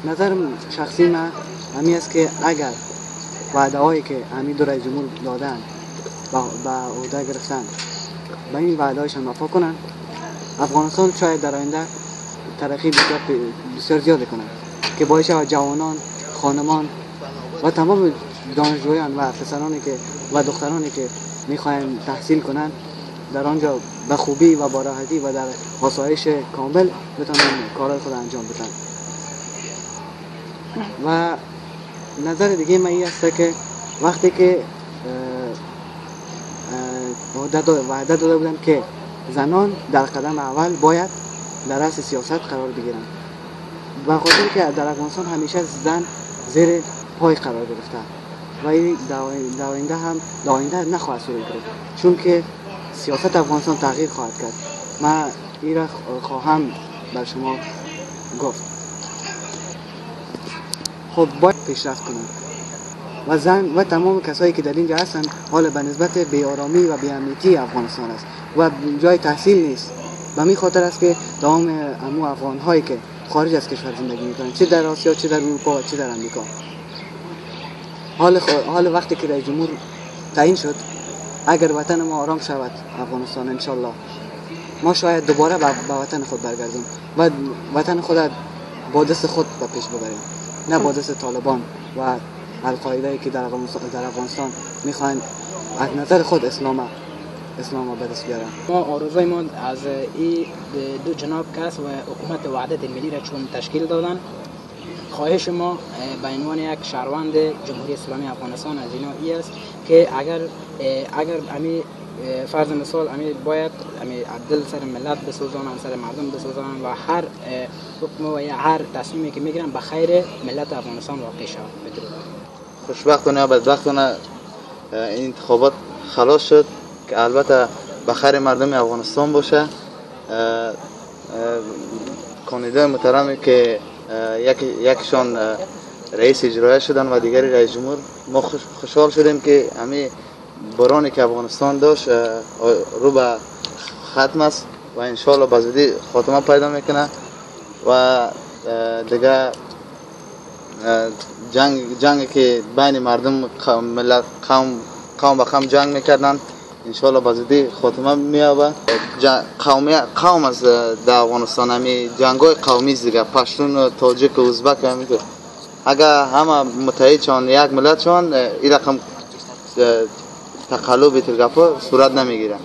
نظر شخصی من همی است که اگر وعده هایی که همی دو رئیس جمهور دادن و به عهده گرفتن به این وعده هایشان وفا کنند، افغانستان شاید در آینده ترقی بسیار بسیار زیاد کنند که باعث شود جوانان، خانمان و تمام دانشجویان و پسرانی که و دخترانی که میخواهند تحصیل کنند در آنجا به خوبی و با راحتی و در آسایش کامل بتوانند کارهای خود انجام بدن. و نظر دیگه من این است که وقتی که وعده داده بودن که زنان در قدم اول باید در رأس سیاست قرار بگیرند، به خاطر که در افغانستان همیشه زن زیر پای قرار گرفته و این در آینده هم در آینده نخواهد صورت گرفت، چون که سیاست افغانستان تغییر خواهد کرد. من این را خواهم بر شما گفت. خب باید پیشرفت کنند و زن و تمام کسایی که در اینجا هستند حال به نسبت بی‌آرامی و بی‌امنیتی افغانستان است و جای تحصیل نیست. به می خاطر است که تمام امو افغان هایی که خارج از کشور زندگی میکنند، چه در آسیا، چه در اروپا و چه در امریکا، حال وقتی که رئیس جمهور تعیین شد، اگر وطن ما آرام شود افغانستان انشالله، ما شاید دوباره به وطن خود برگردیم و وطن خود با دست خود به پیش ببریم، نه با دست طالبان و القاعده که در افغانستان میخواهند از نظر خود اسلام به دست بیارن. ما آرزوی ما از این دو جناب کس و حکومت وحدت ملی را چون تشکیل دادن، خواهش ما به عنوان یک شهروند جمهوری اسلامی افغانستان از اینا ای است که اگر امی فرض مثال امی باید امی دل سر ملت بسوزانند، سر مردم بسوزانند و هر حکم و یا هر تصمیمی که میگیرن به خیر ملت افغانستان واقع شود. خوشبختانه یا بدبختانه این انتخابات خلاص شد که البته به خیر مردم افغانستان باشه. کاندیدای محترمی که یکشان رئیس اجرایه شدن و دیگری رئیس جمهور، ما خوشحال شدیم که همین بارانی که افغانستان داشت رو به ختم است و انشالله به زودی خاتمه پیدا میکنه و دیگه جنگ که بین مردم ملت قوم به قوم جنگ میکردن انشالله به زودی خاتمه مییابه. قوم از در افغانستان همی جنگای قومی دیگه، پشتون و تاجیک و ازبک همینطور، اگر همه متحد شوند یک ملت شوند این رقم تقلب ترگپا صورت نمیگیره.